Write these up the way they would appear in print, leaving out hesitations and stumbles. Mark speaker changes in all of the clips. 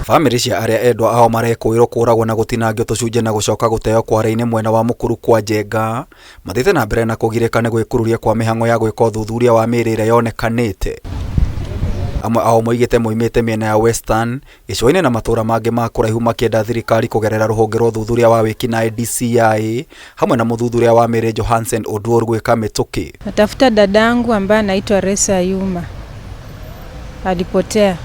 Speaker 1: Bamĩrĩ cia arĩa endwa ao marekũĩrwo kũragwo na gũtinangio tũcunjĩ na gũcoka gũteo kware-inĩ mwena wa Mũkuru kwa Njenga mathiĩte na mbere na kũgirĩka nĩ gwĩkururia kwa mĩhang'o ya gwĩka ũthuthuria wa mĩĩrĩ ĩrĩa yonekanĩte. Amwe ao moigĩte moimĩte mĩena ya Western, gĩcũa-inĩ na matũra mangĩ ma kũraihu makĩenda thirikari kũgerera rũhonge rwa ũthuthuria wa wĩkinaĩ DCI hamwe na mũthuthuria wa mĩĩrĩ Johansen Oduor gwĩka mĩtũkĩ.
Speaker 2: Natafuta dadangu ambaye anaitwa Resa Yuma, alipotea.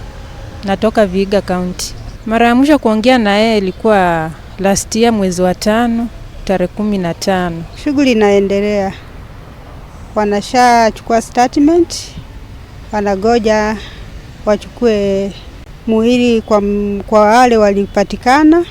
Speaker 2: Natoka Vihiga County. Mara ya mwisho kuongea na yeye ilikuwa last year mwezi wa 5 tarehe 15.
Speaker 3: Shughuli inaendelea, wanashachukua statement, wanagoja wachukue mwili kwa wale walipatikana,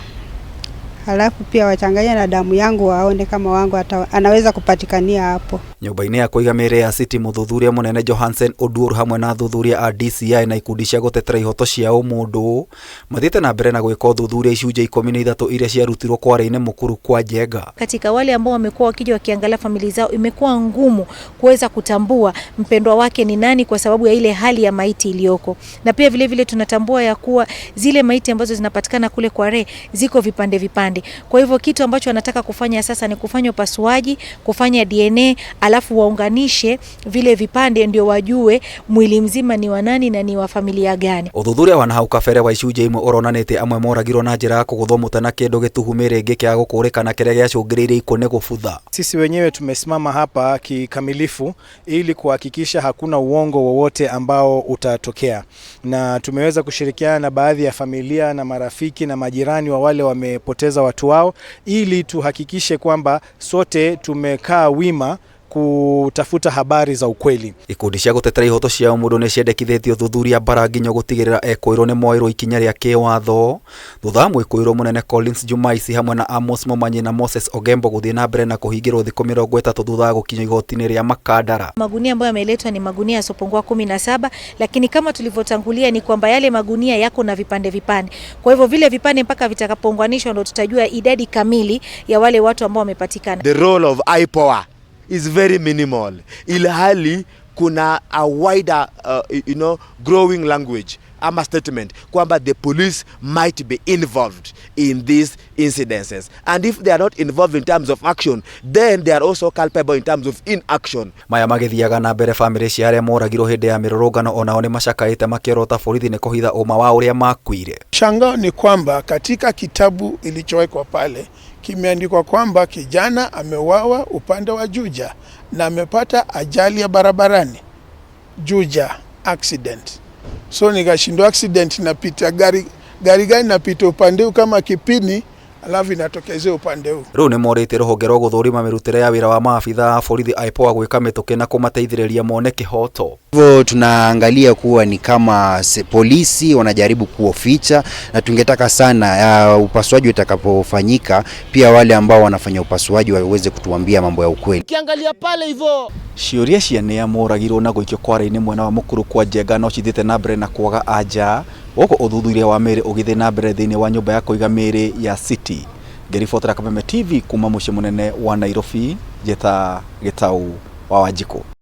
Speaker 3: halafu pia wachanganye na damu yangu waone kama wangu anaweza kupatikania hapo.
Speaker 1: Nyũmba-inĩ ya kũiga mĩĩrĩ ya City mũthuthuria mũnene Johansen Oduor hamwe na athuthuria a DCI na ikundi cia gũtetera ihoto cia ũmũndũ mathiĩte na mbere na gwĩka ũthuthuria icunjĩ 13 iria ciarutirwo kware-inĩ Mũkuru kwa Njenga.
Speaker 4: Katika wale ambao wamekuwa wakija wakiangalia familia zao, imekuwa ngumu kuweza kutambua mpendwa wake ni nani kwa sababu ya ile hali ya maiti iliyoko. Na pia vile vile tunatambua ya kuwa zile maiti ambazo zinapatikana kule Kware ziko vipande vipande. Kwa hivyo kitu ambacho wanataka kufanya sasa ni kufanya upasuaji, kufanya DNA, alafu waunganishe vile vipande ndio wajue mwili mzima ni wa nani na ni wa familia gani.
Speaker 1: Ũthuthuria wa nahau kabere wa icunjĩ imwe ũronanĩtie amwe moragirwo na njĩra ya kũgũthwo mũtwe na kĩndũ gĩtuhu mĩĩrĩ ĩngĩ kĩaga gũkũrĩkana kĩrĩa gĩacũngĩrĩirie ikũ gũbutha.
Speaker 5: Sisi wenyewe tumesimama hapa kikamilifu ili kuhakikisha hakuna uongo wowote ambao utatokea, na tumeweza kushirikiana na baadhi ya familia na marafiki na majirani wa wale wamepoteza watu wao ili tuhakikishe kwamba sote tumekaa wima kutafuta habari za ukweli.
Speaker 1: Ikundi cia gũtetera ihoto cia ũmũndũ nĩ ciendekithĩtie ũthuthuria mbara nginyo gũtigĩrĩra ekũĩrwo nĩ moerwo ikinya rĩa kĩwatho thutha wa mwĩkũĩrwo mũnene Collins Jumaisi hamwe na Amos Momanyi na Moses Ogembo gũthiĩ na mbere na kũhingĩrwo thikũ 30 thutha wa gũkinyio igoti-inĩ rĩa Makandara.
Speaker 4: Magunia ambayo yameletwa ni magunia yasiyopungua 17, lakini kama tulivyotangulia ni kwamba yale magunia yako na vipande vipande. Kwa hivyo vile vipande mpaka vitakapounganishwa ndio tutajua idadi kamili ya wale watu ambao wamepatikana.
Speaker 6: The role of IPOA is very minimal. Ilhali kuna a wider growing language ama statement kwamba the police might be involved in these incidences, and if they are not involved in terms of action, then they are also culpable in terms of inaction.
Speaker 1: Maya magĩthiaga na mbere bamĩrĩ cia arĩa moragirwo hĩndĩ ya mĩrũrũngano onao nĩ macakaĩte makĩorota borithi nĩ kũhitha ũma wa ũrĩa makuire.
Speaker 7: Shangao ni kwamba katika kitabu ilichowekwa pale kimeandikwa kwamba kijana ameuawa upande wa Juja na amepata ajali ya barabarani, Juja accident. So nikashindwa, accident inapita gari gari gani napita upande huu kama kipini, alafu inatokezea upande huu.
Speaker 1: Rĩu nĩ morĩtie rũhonge rwa gũthũrima mĩrutĩre ya wĩra wa maabitha a borithi IPOA gwĩka mĩtũkĩ na kũmateithĩrĩria mone kĩhoto.
Speaker 8: Hivyo tunaangalia kuwa ni kama polisi wanajaribu kuoficha, na tungetaka sana upasuaji utakapofanyika pia wale ambao wanafanya upasuaji waweze kutuambia mambo ya ukweli.
Speaker 9: Ukiangalia pale hivyo
Speaker 1: ciũria cia nĩa moragirwo na gũikio kware-inĩ mwena wa Mũkuru kwa Njenga no cithiĩte na mbere na kwaga anja gũkũ ũthuthuria wa mĩĩrĩ ũgĩthiĩ na mbere thĩinĩ wa nyũmba ya kũiga mĩĩrĩ ya City. Ngĩribotera Kameme TV kuma mũciĩ mũnene wa Nairobi, njĩta Gĩtau wa Wanjikũ.